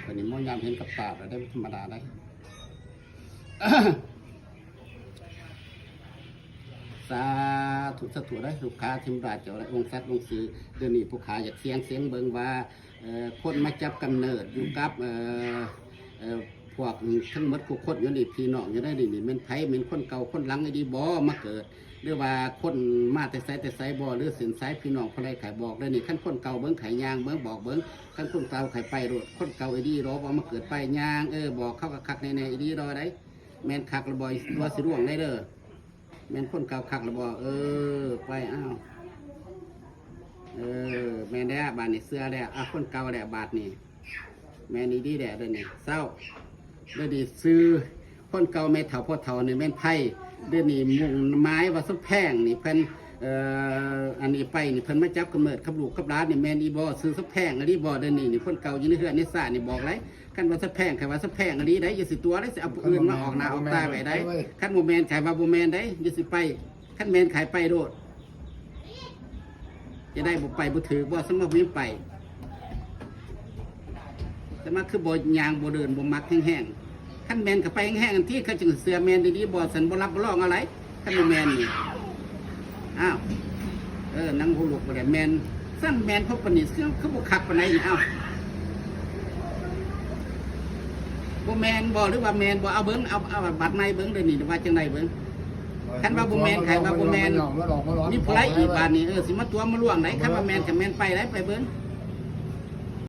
ອັນນີ້ໝໍຍາມເຫັນກັບຕາແລ້ວເດ້ ບໍ່ທຳມະດາເດ້. ສາທຸ ສາທຸເດ້ ລູກຄ້າເທວະດາເຈົ້າ ອົງສັກອົງຊື່. ດຽວນີ້ຜູ້ຂ້າຢາກສ່ຽງ ສ່ຽງເບິ່ງວ່າ ເອີ ຄົນມາຈັບກຳເນີດຢູ່ກັບ ເອີ ເອີ ພວກທັງໝົດທຸກຄົນຢູ່ນີ້ ພີ່ນ້ອງຢູ່ໃນນີ້ ນີ້ແມ່ນໃຜ? ແມ່ນຄົນເກົ່າຄົນຫຼັງອີ່ດີບໍ່ມາເກີດ ຫຼືວ່າຄົນມາແຕ່ໃສແຕ່ໃສບໍ່ ຫຼືເສັ້ນສາຍພີ່ນ້ອງຜູ້ໃດ ໃຜບອກເດີ້ນີ້. ຄັນຄົນເກົ່າເບິ່ງ ໃຜຍ່າງເບິ່ງ ບອກເບິ່ງ. ຄັນຄົນເກົ່າໃຜໄປໂລດ ຄົນເກົ່າອີ່ດີບໍ່ ບໍ່ມາເກີດໄປ. ຍ່າງ ເອີ ບອກເຂົາຄັກໆແນ່ໆ ອີ່ດີບໍ່ໄດ້ ແມ່ນຄັກລະບໍ່ ຕົວະຊິລ່ວງໄດ້ເດີ້. ແມ່ນຄົນເກົ່າຄັກລະບໍ່? ເອີ ໄປ ອ້າວ ເອີ ແມ່ນແລ້ວ ບາດນີ້ເຊື່ອແລ້ວ. ອາ ຄົນເກົ່າແລ້ວບາດນີ້ ແມ່ນອີ່ດີແລ້ວ. ດຽວນີ້ເຊົາ ດຽວນີ້ຊື່ຄົນເກົ່າແມ່ເຖົ້າພໍ່ເຖົ້ານີ້ແມ່ນໃຜ? ດຽວນີ້ມຸ່ງໝາຍວ່າສະແພງນີ້ ເພິ່ນ ເອີ ອັນນີ້ໄປນີ້ ເພິ່ນມາຈັບກຳເນີດກັບລູກກັບຫຼານນີ້ ແມ່ນອີ່ບໍ່? ຊື່ສະແພງອີ່ດີບໍ່? ດຽວນີ້ນີ້ ຄົນເກົ່າຢູ່ໃນເຮືອນໃນຊານນີ້ ບອກໄດ້. ຄັນວ່າສະແພງ ໃຜວ່າສະແພງອີ່ດີໄດ໋ ຢ່າຊິຕົວະໄດ້ ຊິເອົາຜູ້ອື່ນມາອອກໜ້າອອກຕາໄວ້ໄດ໋. ຄັນບໍ່ແມ່ນ ໃຜວ່າບໍ່ແມ່ນໄດ໋ ຢ່າຊິໄປ. ຄັນແມ່ນໃຜໄປໂລດ ຈະໄດ້ບໍ່ໄປບໍ່ຖືກບໍ່? ສະມາບໍ່ໄປ ສະມາຄືບໍ່ຍ່າງບໍ່ເດີນ ບໍ່ມັກແຮງໆ. ຄັນແມ່ນກໍໄປແຮງໆ ອັນທີ່ເຂົາຈຶ່ງເຊື່ອ. ແມ່ນອີ່ດີບໍ່? ສັນບໍ່ຮັບບໍ່ລອງເອົາໄດ໋ ຄັນບໍ່ແມ່ນນີ້. ອ້າວ ເອີ ນັ່ງຫົວລຸກບໍ່ໄດ້. ແມ່ນ ຊັ້ນແມ່ນພວກປານນີ້ ຄື ຄືບໍ່ຄັກປານໃດນີ້? ອ້າວ ບໍ່ແມ່ນບໍ່ ຫຼືວ່າແມ່ນບໍ່? ເອົາເບິ່ງ ເອົາ ເອົາບັດໃໝ່ເບິ່ງເດີ້ນີ້ ວ່າຈັ່ງໃດເບິ່ງ. ຄັນວ່າບໍ່ແມ່ນ ໃຜວ່າບໍ່ແມ່ນ ມີຜູ້ໃດອີກບາດນີ້? ເອີ ຊິມາຕົວະມາລ່ວງໄດ໋. ຄັນວ່າແມ່ນກໍແມ່ນໄປໄດ໋ ໄປເບິ່ງ.